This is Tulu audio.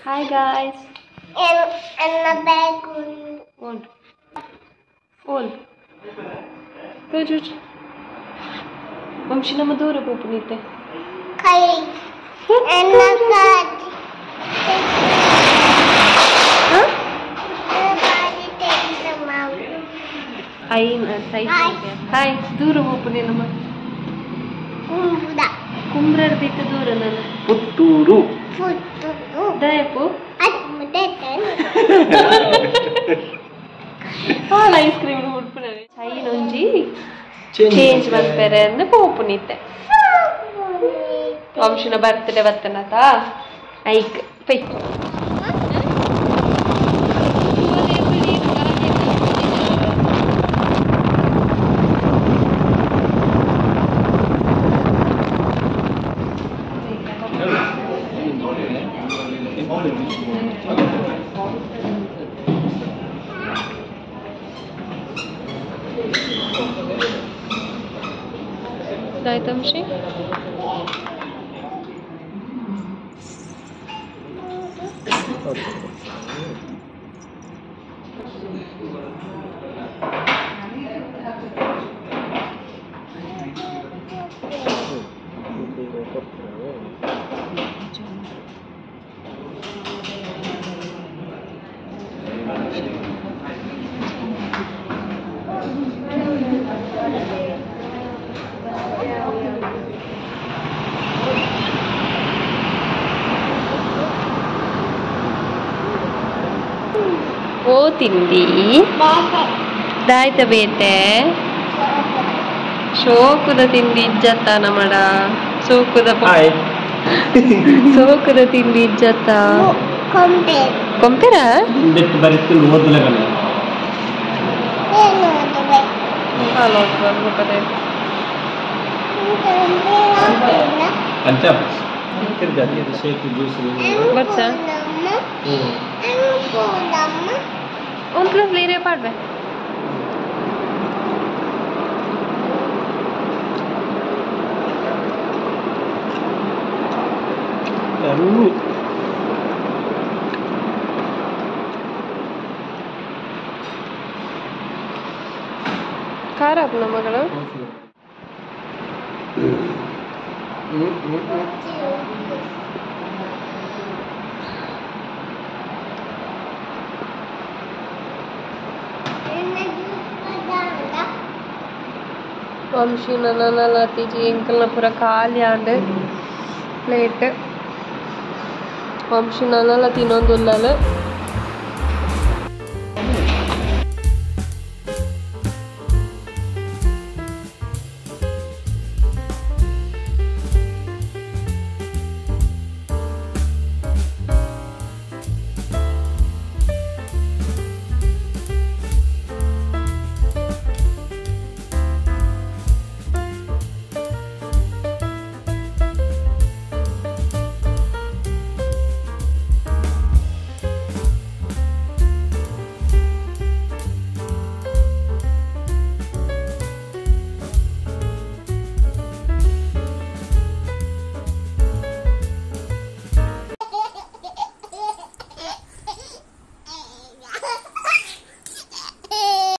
Hi guys. And the bag. Old. Old. ತೋಜು Vamshi ನಮ್ಮ ದೂರ ಪೋಪುನಿತ್ತೆ. ಕೈ. And the card. Huh? ಐನ್ ಹಾಯ್ ದೂರ ಪೋಪುನಿ ನಮ್ಮ. ಕುಂಬ್ರ. ಕುಂಬ್ರಡ್ ದಿಕ್ಕ ದೂರ ನನ್ನ. ಪುತ್ತೂರು. ಪುತ್ತೂರು. ದಾಯಪು. ಅದು ಮುದ್ದೆ. ಹಾಲ್ ಐಸ್ ಕ್ರೀಮ್ ಉಡ್ಪುನವೆ. ಚೈನ್ ಒಂಜಿ ಚೇಂಜ್ ಮಲ್ಪೆರೆ ಅಂದ್ ಪೋಪುನಿತ್ತೆ. ವಂಶಿನ ಬರ್ತ್ಡೇ ಬತ್ತನತ ಐಕ್ ಪೈ. ದಾಯ್ತಂಶಿ ಓ ತಿಂಡಿ ದಾಯ್ತ ಬೇತೆ ಶೋಕುದ ತಿಂಡಿ ಇಜ್ಜತ್ತ ನಮಡ ಸೋಕುದ ಸೋಕುದ ತಿಂಡಿ ಇಜ್ಜತ್ತ ಕೊಂಪೆರ ಬರ್ಸಾ ಒಂದು ಪ್ಲೇರೆ ಪಾಡ್ವೆ. ಖಾರ ಆಪುನ ಮಗಳು. ವಂಶಿ ನನ್ನಲಾತಿಜಿ ಎಂಕಲ್ನ ಪೂರ ಖಾಲಿ ಆಂಡ್ ಪ್ಲೇಟ್. ವಂಶಿ ನನ್ನಲ ತಿನ್ನೊಂದುಲ್ಲಲು.